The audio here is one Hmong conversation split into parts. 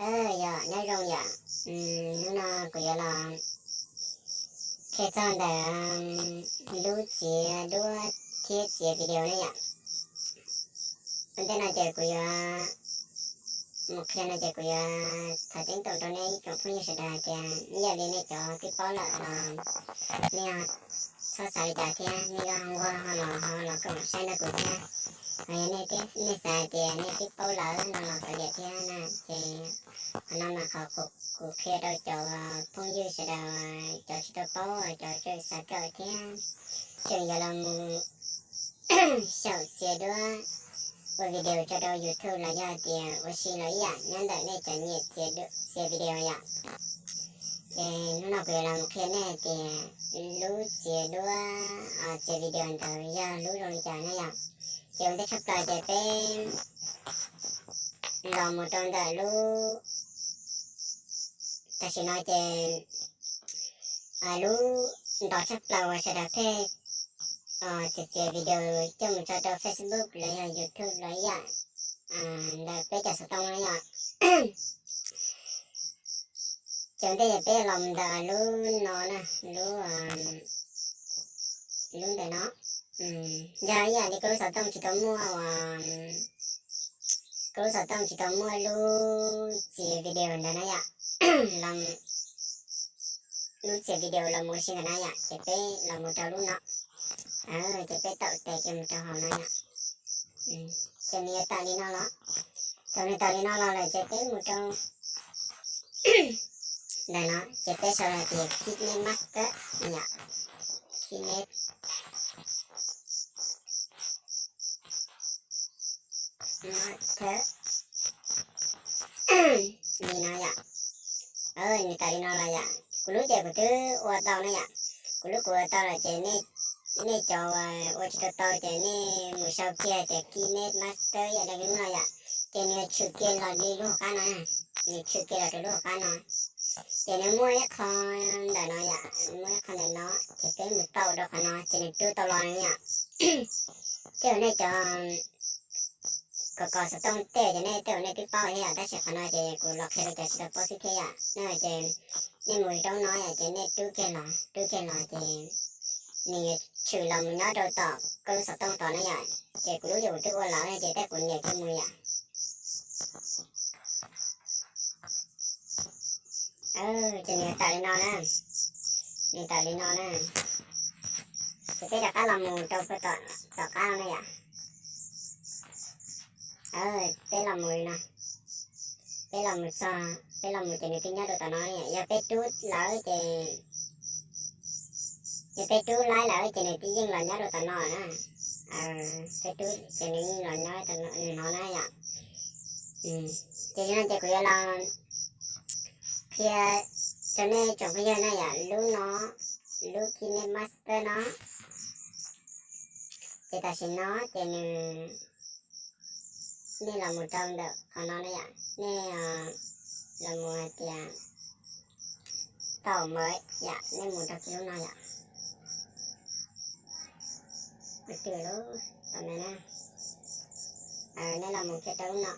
Yog nyob zoo yom, hnub no kuv yuav los qhia txog ntawm lub txiav duab thiab txiav video ne yom. Ua ntej no ces kuv yuav mus qhia no ces kuv yuav tham teeb toom rau nej ib tsoom phooj ywg sawv daws hais tias ib yam li nej cov twb paub lawm los nej txhob xav li cas thiab, nej ho nquag ho los ho los koom saib nrog kuv thiab. Ho yog nej xav hais tias nej twb paub lawm no los kav liam thiab na, ces qhov no mas qhov kuv qhia rau cov phooj ywg sawv daws, cov tsis tau paub, cov tseem xav kawm thiab tseem yuav los mus xyaum txiav duab ua video tso rau YouTube los yog tias ua si los ib yam nyob ntawm nej cov nyiam txiav video yom. Ces hnub no kuv yuav los mus qhia nej hais tias lub txiav duab txiav video ntawd yog lub zoo li cas na yom. Ces ua ntej tshaj plaws ces peb los mus rau ntawm lub, tam sim no ces lub ntau tshaj plaws uas sawv daws pheej txiav txiav video coj mus tso rau Facebook los yog YouTube los ib yam ntawm peb cov xov tooj no yom. Ces ua ntej ces peb los mus ntawm lub no na, lub, lub ntawm no, yog ib yam li koj lub xov tooj tsis tau muaj, koj lub xov tooj tsis tau muaj lub txiav video ntawd na yom, lub txiav video los mus ua si ntawm na yom, ces peb los mus rau lub no, ces peb taum tes kiag mus rau hauv no yom. Ces nws yuav tawm li no los, thaum nws tawm li no los lawm ces peb mus rau ntawm no ces peb sau hais tias KineMaster no yom, KineMaster li no yom. Nws tawm li no los yom, kuv lub ces kuv twb ua tau na yom, kuv lub kuv ua tau lawm ces nej cov ua tsis tau tau ces nej mus sau kiag tias KineMaster yam li lub no yom, ces nws tshwm kiag los li lub hauv qab no, nws tshwm kiag los rau lub hauv qab no. Ces nws muaj ib qho ntawm no yom, muaj ib qho ntawm no, ces peb mus taum rau qhov no ces nws rub tau los yom. Tej uas nej cov kom kom xov tooj tej ces nej tej uas nej twb paub thiab yom, tab sis qhov no ces kuv los qhia rau cov tsis tau paub xwb thiab yom. No ces nej mus rau no yom, ces nej rub kiag los, rub kiag los ces nws yuav tshwm los mus nyob rau tom koj lub xov tooj tod na yom. Ces kuv lub ces kuv twb ua lawm ces tej kuv nias kiag mus yom. Ces nws tawm li no na, nws tawm li no na. Ces peb rov qab los mus rau tom qab no na yom. Peb los mus li no, peb los mus txog, peb los mus ces nws twb nyob rau tom no na yom. Yog peb rub lawm ces, yog peb rub laib lawm ces nws twb yeej los nyob rau tom no na. Peb rub ces nws yeej los nyob rau no na yom. Ces no ces kuv yuav los qhia rau nej tsoom phooj ywg na yom, lub no, lub KineMaster no. Ces tam sim no ces nws, nej los mus rau ntawm qhov no na yom, nej los mus hais tias taum mawv yom, nej mus rau kiag lub no yom. Twb lub tom no na, nej los mus kiag rau lub no.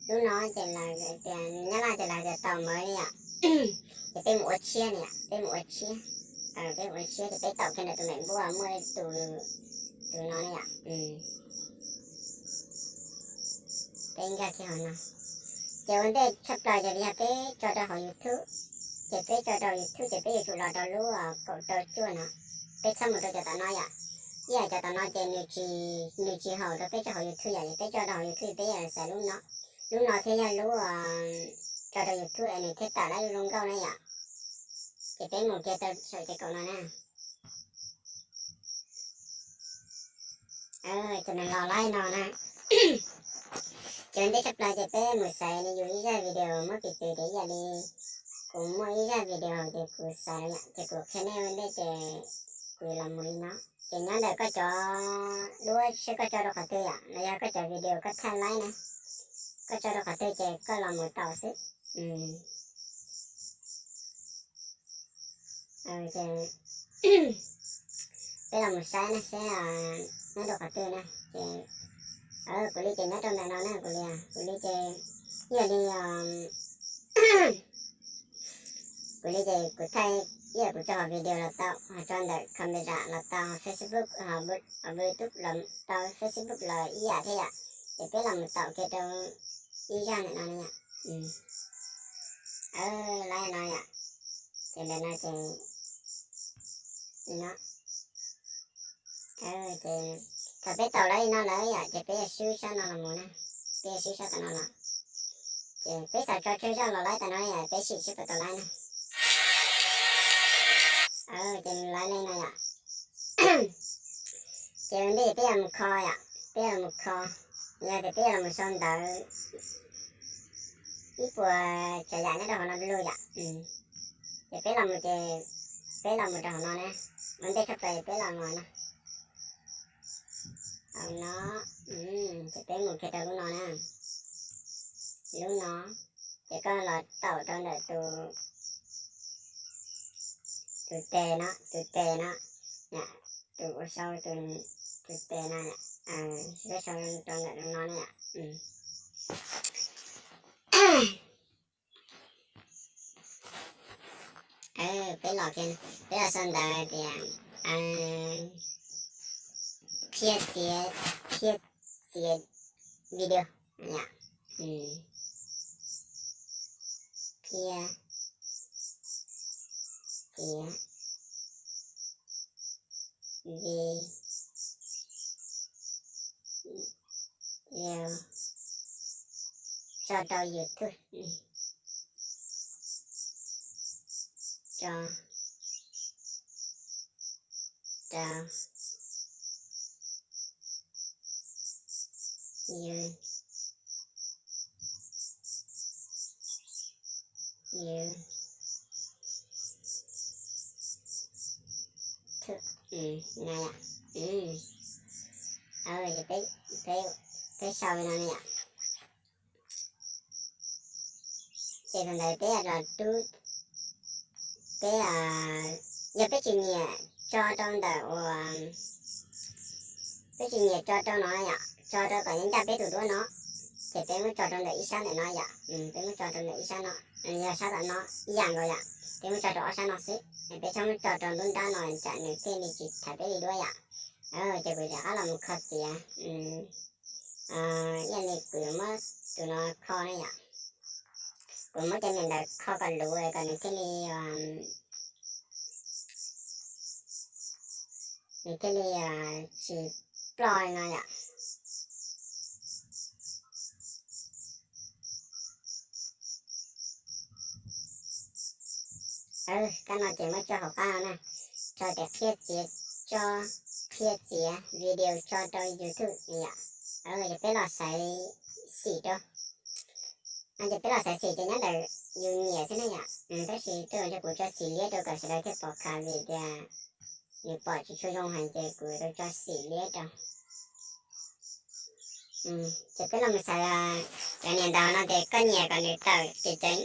Lub no ces lawv tias, Nyab Laj ces lawv tias taum mawv li yom. Ces peb mus ua tshiab na yom, peb mus ua tshiab, peb mus ua tshiab ces peb taum kiag ntawm tus me npua muaj tus, tus no na yom. Peb nkag kiag hauv no. Ces ua ntej tshaj plaws ces yog peb tso rau hauv YouTube, ces peb tso rau YouTube ces peb yuav tsum los rau lub kaum rau cuaj no. Peb txhob mus rau cov tom no yom. Ib yam cov tom no ces nws tsis, nws tsis haum rau peb tso hauv YouTube yom, ces peb tso rau hauv YouTube peb yuav xaiv lub no. Lub no thiaj yog lub tso rau YouTube es nws thiaj tawm lawm lub zoo nkauj na yom. Ces peb mus kiag rau saum ces kaum no na. Ces nws los laib no na. Ces ua ntej tshaj plaws ces peb mus xaiv nws yus ib zaj video muab piv txwv tias ib yam li kuv muaj ib zaj video ces kuv xaiv yom, ces kuv qhia nej ua ntej ces kuv los mus li no. Ces nyob ntawm koj cov duab seb koj tso rau qhov twg yom, los yog koj cov video koj thaij laib na, koj tso rau qhov twg ces koj los mus taum xwb. Peb los mus saib na seb nyob rau qhov twg na. Ces kuv li ces nyob rau ntawm no na, kuv li, kuv li ces ib yam li Kuv li ces kuv thaij, ib yam kuv tso hauv video los tau, ho tso ntawm camera los tau, ho Facebook, ho Bluetooth los tau, Facebook los ib yam thiab yom. Ces peb los mus taum kiag rau ib zaj ntawm no yom. Laib no yom. Ces ntawm no ces li no. Ces thaum peb taum laib li no lawm yom, ces peb yuav swb sab no los mus na. Peb yuav swb sab tom no los. Ces peb xav tso tsawg zaj los laib tas no yom, peb sim seb puas tau laib na. Ces nws laib li no yom. Ces ua ntej peb yuav mus kho yom, peb yuav mus kho, yog tias peb yuav los mus sau ntawv ib puas tsav yam nyob rau hauv no lug yom. Ces peb los mus ces peb los mus rau hauv no na, ua ntej tshaj plaws peb los mus no. Hauv no, ces peb mus kiag rau lub no na, lub no, ces koj los taum rau ntawm tus, tus tes no, tus tes no, tus ua sau, tus tes no, peb sau rau ntawm no na yom. Peb los, peb los sau ntawv tias qhia txiav, qhia txiav video, qhia txiav vi video tso rau YouTube, tso rau YouTube, YouTube, no yom. Peb, peb sau li no ne yom. Ces thaum ntawd peb los rub, peb, yog peb tsis nyiam tso rau ntawm uas, peb tsis nyiam tso rau no yom, tso rau kom ncaj peb tus duab no, ces peb muab tso rau ntawm ib sab ntawm no yom. Peb muab tso rau ntawm ib sab no, yog sab tom no ib yam nkaus yom, peb muab tso rau ob sab no xwb, peb txhob muab tso rau lub nrab no tsam nws thiaj li tsis thaiv peb li duab yom. Ces kuv rov qab los mus kho txiav, ib yam li kuv yuav muab tus no kho ne yom. Kuv muab cov niam ntawv kho kom luv kom nws thiaj li, nws thiaj li tsis ploj li no yom. Kab no ces muab tso hauv qab no na, tso tias qhia txiav, tso qhia txiav video tso rau YouTube yom. Ces peb los xaiv xim rau. Ces peb los xaiv xim ces nyob ntawm yus nyiam xwb ne yom. Tab sis tej zaum kuv tso xim liab rau kom sawv daws thiaj pom khav vim tias nws pom tsis tshua zoo heev ces kuv tau tso xim liab rau. Ces peb los mus xaiv cov niam ntawv no ces koj nyiam kom nws tawm ceev ceev,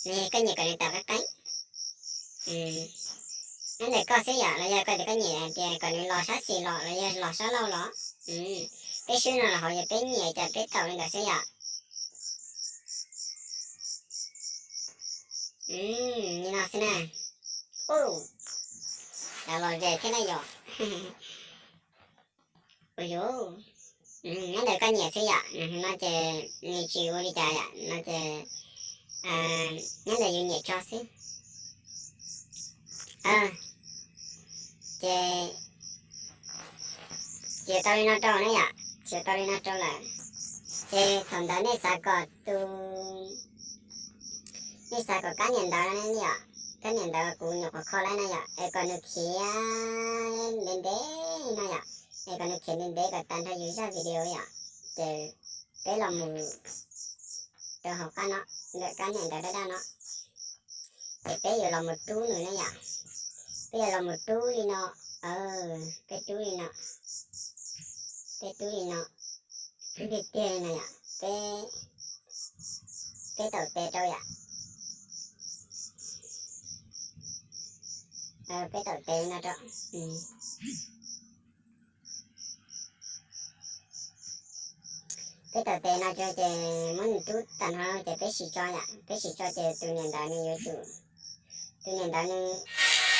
los yog koj nyiam kom nws tawm qeeb qeeb. Nyob ntawm koj xwb yom, los yog koj tias koj nyiam tias kom nws los sab xis los los yog los sab laug los. Peb swb no los hauv yog peb nyiam cas peb taum li ntawd xwb yom. Li no xwb na. Ua, los los ze thiab na yom. Ua yus, nyob ntawm koj nyiam xwb yom, no ces nws tsis ua li cas yom, no ces nyob ntawm yus nyiam tso xwb. Ces txiav tau li no rau ne yom, txiav tau li no rau lawm. Ces thaum ntawd nej xav kom tus, nej xav kom kab niam ntawv ne yom, kab niam ntawv kuv nyuam qhuav kho lawm na yom, es kom nws khiav ntev ntev no yom, es kom nws khiav ntev ntev kom tag nrho yus zaj video yom. Ces peb los mus rau hauv qab no, ntawm kab niam ntawv daj daj no. Ces peb yuav los mus rub nws ne yom. Peb yuav los mus rub li no. Peb rub li no. Peb rub li no. Rub tiag tiag li no yom. Peb, peb taum tes rau yom. Peb taum tes li no rau. Peb tau tes no ces muab nws rub tag nrho ces peb sim tso yom, peb sim tso ces tus niam ntawd nws yuav tsum, tus niam ntawd nws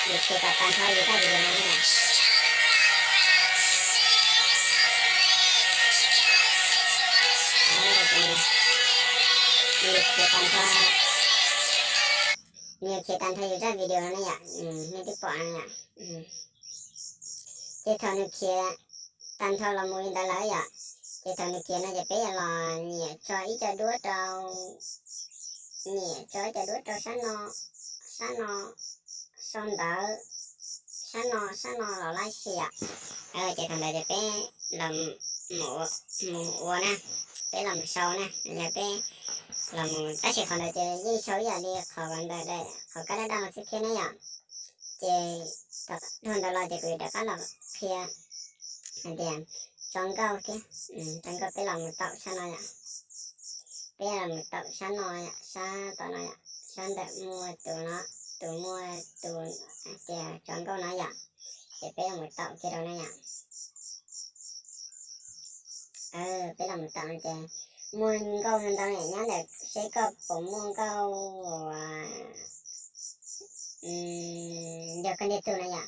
yuav qhia kom tag nrho yus zaj video no yom. Nws yuav qhia tag nrho, nws yuav qhia tag nrho yus zaj video no ne yom, nej twb pom no yom. Ces thaum nws qhia tag nrho los mus li ntawd lawm yom, ces thaum nws qhia no ces peb yuav los niam tso ib co duab rau, niam tso ib co duab rau sab no, sab no, sau ntawv, sab no, sab no los lab sis yom. Ces thaum ntawd ces peb los mus ua na, peb los mus sau na, yog peb los mus, tab sis qhov ntawd ces yeej sau ib yam li qhov ntawd, qhov kab daj daj no xwb thiab ne yom. Ces dhau ntawd los ces kuv yuav rov qab los qhia hais tias tso nkauj thiab, tso nkauj peb los mus taum sab no yom. Peb los mus taum sab no yom, sab tom no yom, sab ntawm muaj tus no, tus muaj tus tias tso nkauj no yom, ces peb los mus taum kiag rau na yom. Peb los mus taum no ces muaj nkauj ntau nyob ntawm, seb koj puas muaj nkauj uas yog koj ntiag tug na yom,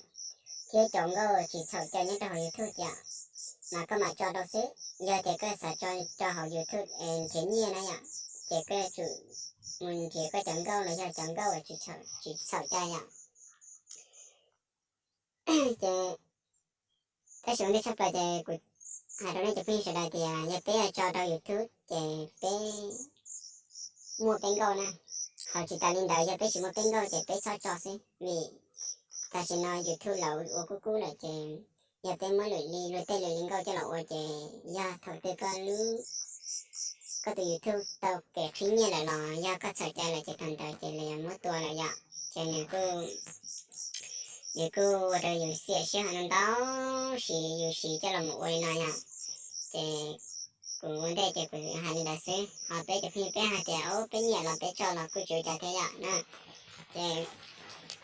thiab cov nkauj tsis txhaum cai nyob rau hauv YouTube yom, mas koj mam tso rau xwb. Yog tias koj xav tso rau hauv YouTube es nrhiav nyiaj na yom, ces koj yuav tsum mus nrhiav koj cov nkauj los yog cov nkauj uas tsis txhaum cai yom. Ces tab sis ua ntej tshaj plaws ces kuv hais rau nej cov phooj ywg sawv daws tias yog peb tso rau YouTube ces peb muaj peb nkauj na, ho tsis tas li ntawd yog peb tsis muaj peb nkauj ces peb txhob tso xwb, vim tam sim no YouTube lawv ua kub kub lawm ces yog peb muab lwm li luag tej lwm li nkauj coj los ua ces yog thaum twg koj lub, koj tus YouTube tau kev qhib nyiaj lawm los yog koj txhaum cai lawm ces thaum ntawd ces lawv yuav muab tua lawm yom. Ces nws kuj, nws kuj ua rau yus xiam sij hawm ntau ntau, siv yus siv coj los mus ua li no yom. Ces kuv ua ntej ces kuv hais li ntawd xwb, ho peb cov phooj ywg peb hais tias o peb nyiam los peb tso los kuj tsis ua cas thiab yom na. Ces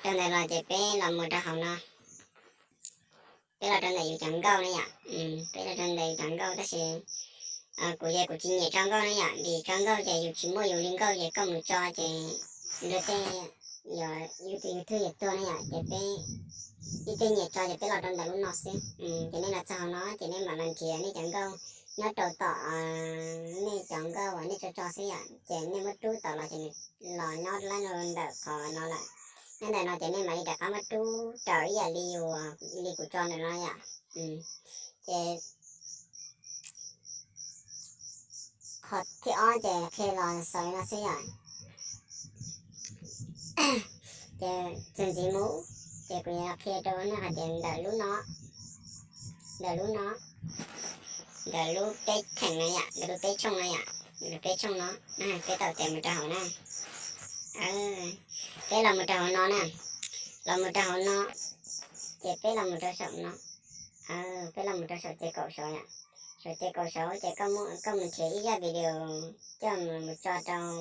rau ntawd los ces peb los mus rau hauv no, peb los rau ntawm yus cov nkauj ne yom, peb los rau ntawm yus cov nkauj tab sis kuv ces kuv tsis nyiam tso nkauj ne yom, vim tso nkauj ces yus tsis muaj yus li nkauj ces koj mus tso ces luag tej, yus tus YouTube yuav tuag ne yom, ces peb ib tug nyiam tso ces peb los rau ntawm lub no xwb. Ces nej los txog hauv no ces nej mam los nrhiav nej cov nkauj nyob rau tom, nej cov nkauj uas nej tso tso xwb yom, ces nej muab rub tau los ces nws los nyob lab ntawm qhov no lawm. Nyob ntawm no ces nej mam li rov qab muab rub raws ib yam li, li kuv tso ntawm no yom. Ces qhov thib ob ces qhia los xaus li no xwb yom. Ces txuas ntxiv mus ces kuv yuav qhia rau nej hais tias ntawm lub no, ntawm lub no, ntawm lub peb theem no yom, ntawm lub peb tshooj no yom, ntawm lub peb tshooj no, peb tau tes mus rau hauv na. Peb los mus rau hauv no na, los mus rau hauv no, ces peb los mus rau saum no, peb los mus rau saum ces kaum saud yom. Saum ces kaum saud ces koj mus nrhiav ib zaj video coj mus tso rau,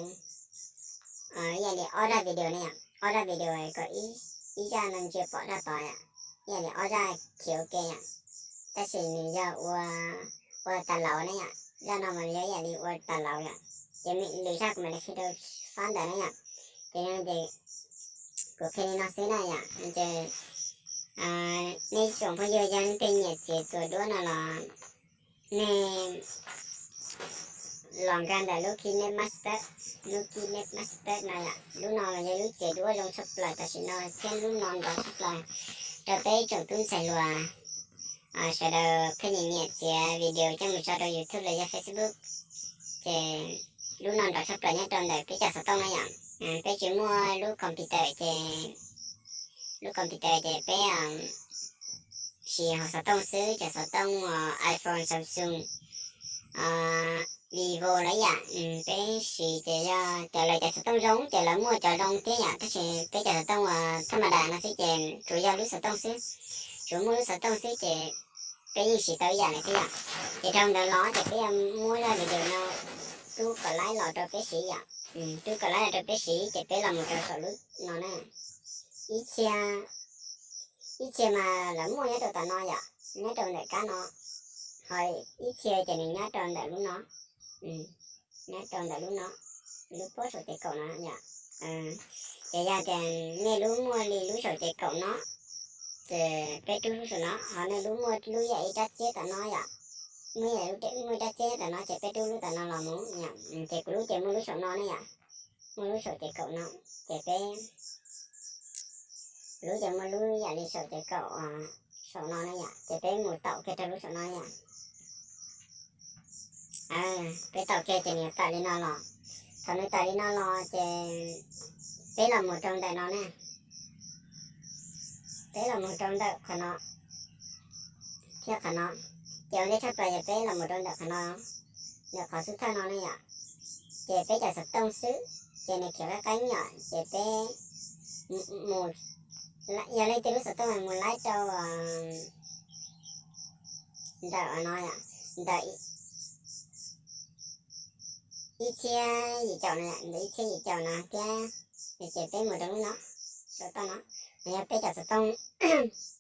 ib yam li ob zaj video ne yom, ob zaj video kom ib zaj no ntsia pom zaj tod yom, ib yam li ob zaj khiav ua ke yom. Tab sis nws yog ua, ua tas lauv ne yom, zaj no mas yog ib yam li ua tas lauv yom. Ces lwm zaj kuv mam li qhia rau fab ntawd ne yom. Ces no ces kuv qhia li no xwb na yom. Ces nej tsoom phooj ywg yog leej twg nyiam txiav txuas duab no los nej los nkag ntawm lub KineMaster, lub KineMaster no yom. Lub no yog lub txiav duab zoo tshaj plaws tam sim no thiab lub no nrov tshaj plaws rau peb tsoom tub ntxhais hluas sawv daws pheej nyiam nyiam txiav video coj mus tso rau YouTube los yog Facebook. Ces lub no nrov tshaj plaws nyob rau ntawm peb cov xov tooj na yom. Peb tsis muaj lub computer ces, lub computer ces peb siv hauv xov tooj xwb, cov xov tooj iPhone, Samsung, Vivo lawm yom. Peb siv ces yog cov, lawv cov xov tooj zoo ces lawv muaj cov zoo thiab yom, tab sis peb cov xov tooj uas thaj ma das no xwb ces tsuas yog lub xov tooj xwb, tsuas muaj lub xov tooj xwb ces peb yeej siv tau ib yam lawm thiab yom. Ces dhau ntawd los ces peb yuav muab zaj video no rub kom laib los rau peb siv yom. Rub kom laib los rau peb siv ces peb los mus rau saum lub no na. Ib txhia, ib txhia mas lawv muaj nyob rau tom no yom, nyob rau ntawm kab no, ho ib txhia ces nws nyob rau ntawm lub no. Nyob rau ntawm lub no, lub pob saum ces kaum no yom. Ces yog tias nej lub muaj li lub saum ces kaum no, ces peb rub lub saum no, ho nej lub muaj lub yam ib rab txiab tom no yom, muaj yam muaj ib rab txiab tom no ces peb rub lub tom no los mus yom. Ces kuv lub ces muaj lub saum no ne yom, muaj lub saum ces kaum no, ces peb lub ces muaj lub yam li saum ces kaum saum no ne yom, ces peb mus taum kiag rau lub saum no yom. Peb taum kiag ces nws tawm li no los. Thaum nws tawm li no los ces peb los mus rau ntawm no ne, peb los mus rau ntawm qhov no thiab qhov no. Ces ua ntej tshaj plaws ces peb los mus rau ntawm qhov no, ntawm qhov xub thawj no ne yom. Ces peb cov xov tooj xwb, ces nws khiav qeeb qeeb yom, ces peb mus, yog leej twg lub xov tooj mus laib rau ntawm no yom, ntawm ib txhiab yim caum no, ntawm ib txhiab yim caum no thiab, ces peb mus rau lub no, saum toj no. Yog peb cov xov tooj,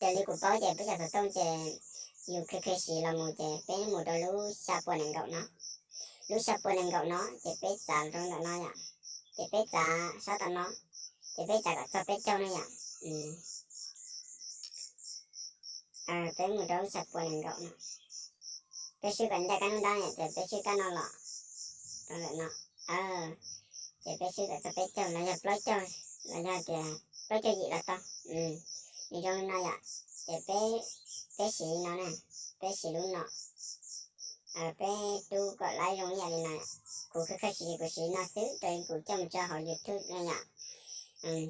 raws li kuv paub ces peb cov xov tooj ces yus kheev kheev siv los mus ces peb mus rau lub xya puas nees nkaum no. Lub xya puas nees nkaum no ces peb txav rau ntawm no yom, ces peb txav sab tom no, ces peb txav kom txog peb caug no yom. Peb mus rau lub xya puas nees nkaum no, peb swb kom ncaj kab nub nrab yom, ces peb swb kab no los rau ntawm no, ces peb swb kom txog peb caug los yog plaub caug, los yog tias plaub caug yim los tau. Nws zoo li no yom, ces peb, peb siv li no ne, peb siv lub no, peb rub kom laib zoo ib yam li no. Kuv kheev kheev siv kuv siv no xwb, raws li kuv coj mus tso hauv YouTube no yom.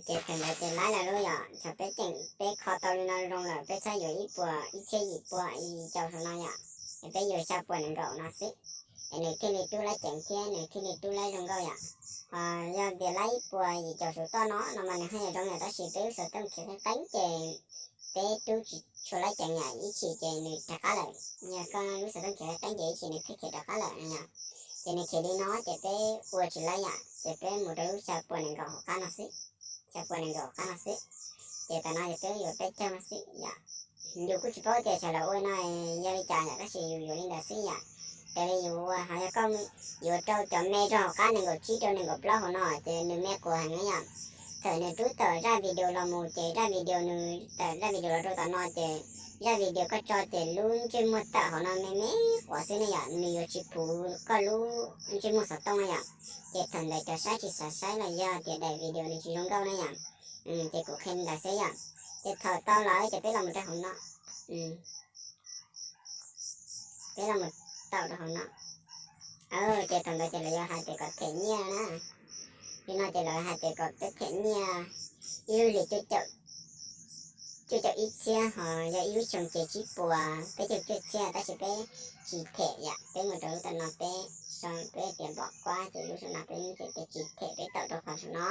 Ces thaum ntawd ces laib lawm lub yom, thaum peb ceem peb kho tau li no zoo lawm peb txhob yuav ib puas ib txhiab yim puas yim caum saum no yom, es peb yuav xya puas nees nkaum no xwb, es nws thiaj li rub laib ceev thiab nws thiaj li rub laib zoo nkauj yom. Ho yog tias laib ib puas yim caum saum toj no no mas nws haj yam zoo yom, tab sis peb lub xov tooj khiav qeeb qeeb ces peb rub tsis tshua laib ceev yom, ib chim ces nws rov qab lawm. Yog koj lub xov tooj khiav qeeb qeeb ces ib chim nws pheej khiav rov qab lawm no yom. Ces nws khiav li no ces peb ua tsis laib yom, ces peb mus rau lub xya puas nees nkaum hauv qab no xwb, xya puas nees nkaum hauv qab no xwb. Ces tam no ces peb yuav peb caug no xwb yom. Yus kuj tsis paub tias xyov lawv ua no yog li cas yom, tab sis yus yuav li ntawd xwb yom. Raws li yus ua, ho yog koj yuav rau cov me rau hauv qab nees nkaum tsib rau nees nkaum plaub hauv no ces nws me quas heev na yom. Thaum nws rub tawm zaj video los mus ces zaj video nws tawm zaj video los rau tom no ces zaj video koj tso ces lub ntsej muag tawm hauv no me me quas xwb ne yom, nws yuav tsis phuv koj lub ntsej muag xov tooj na yom. Ces thaum ntawd cov saib tsis xav saib los yog tias daim video nws tsis zoo nkauj na yom. Ces kuv qhia li ntawd xwb yom. Ces thaum tau lawm ces peb los mus rau hauv no, peb los mus taum rau hauv no. Ces thaum ntawd ces lawv yuav hais tias kom them nyiaj na. Li no ces lawv hais tias kom peb them nyiaj ib lub hlis cuaj caum ib txhiab, ho yog ib lub xyoo ces tsib puas peb caug cuaj txhiab, tab sis peb tsis them yom, peb mus rau lub tom no peb, peb tias npom kuab ces lub saum no peb ces tsis them, peb taum rau qhov saum no.